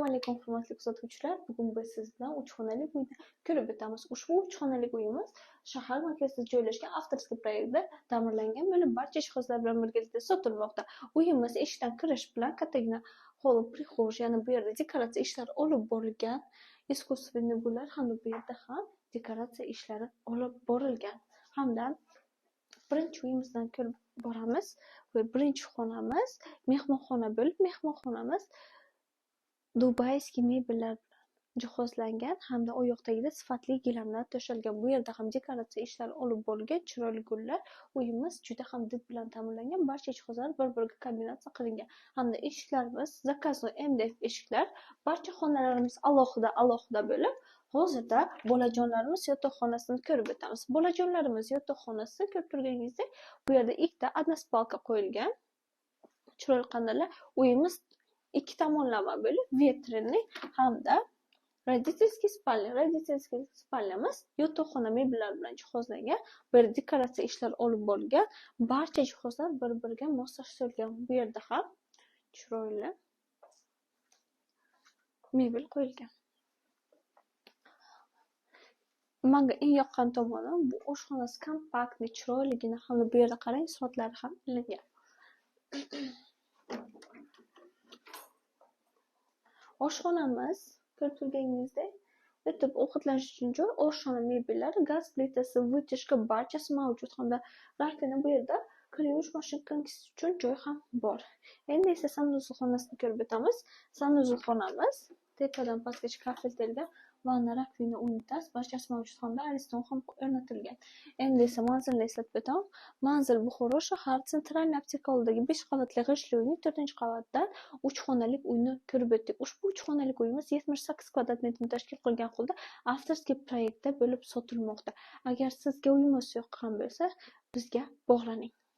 Assalomu alaykum, hurmatli kuzatuvchilar. Bugun biz siz bilan 3 xonali uyni ko'rib o'tamiz. Ushbu 3 xonali uyimiz shahar markazida joylashgan авторский proyektda ta'mirlangan bo'lib, barcha jihozlar bilan birgalikda sotilmoqda. Uyimiz eshikdan kirish bilan kattagina hol, прихожая, ya'ni bu yerda dekoratsiya ishlari olib borilgan, искусственный gullar hamda bu yerda ham dekoratsiya ishlari olib borilgan. Hamda birinchi uyimizdan ko'rib boramiz. Va birinchi xonamiz mehmonxona bo'lib, mehmonxonamiz дубайский mebellar bilan jihozlangan hamda oyoq tagida sifatli gilamlar to'shalgan. Bu yerda ham dekoratsiya ishlari olib borilgan, chiroyli gullar. Uyimiz juda ham did bilan ta'minlangan, barcha jihozlar bir-biriga kombinatsiya qilingan. Hamda eshiklarimiz заказной MDF eshiklar, barcha xonalarimiz alohida-alohida bo'lib, hozirda bolajonlarimiz yotoqxonasini ko'rib o'tamiz. Bolajonlarimiz yotoqxonasi ko'rib turganingizdek, bu yerda ikkita односпалка qo'yilgan. Chiroyli qandallar. Uyimiz ikki tomonlama bo'lib, ветреный hamda родительский спальня. Родительский спальня miz yotoqxona mebellari bilan jihozlangan. Bu yerda dekoratsiya ishlari olib borilgan. Barcha jihozlar bir-biriga moslashtirilgan. Bu yerda ham chiroyli mebel qo'yilgan. Menga eng yoqqan tomoni bu oshxonasi kompaktli, chiroyligini hamda bu yerda qarang, soatlari ham ilingan. Oshxonamiz ko'rib turganingizdek, o'tib ovqatlanish uchun joy, oshxona mebellari, gaz plitasi, вытяжка barchasi mavjud hamda раковина, bu yerda kir yuvish mashinkasi uchun joy ham bor. Endi esa sanuzl xonasini ko'rib o'tamiz. Sanuzl xonamiz tepadan pastgacha kafel terilgan, vanna, раковина, unitaz barchasi mavjud hamda ariston ham o'rnatilgan. Endi esa manzilni eslatib o'taman. Manzil Buxoro shahar, Sentralniy apteka oldidagi 5 qavatli g'ishtli uyning 4-qavatdan 3 xonalik uyni ko'rib o'tdik. Ushbu 3 xonalik uyimiz 78 kvadrat metrni tashkil qilgan holda авторский proyektda bo'lib sotilmoqda. Agar sizga uyimiz yoqqan bo'lsa, bizga bog'laning.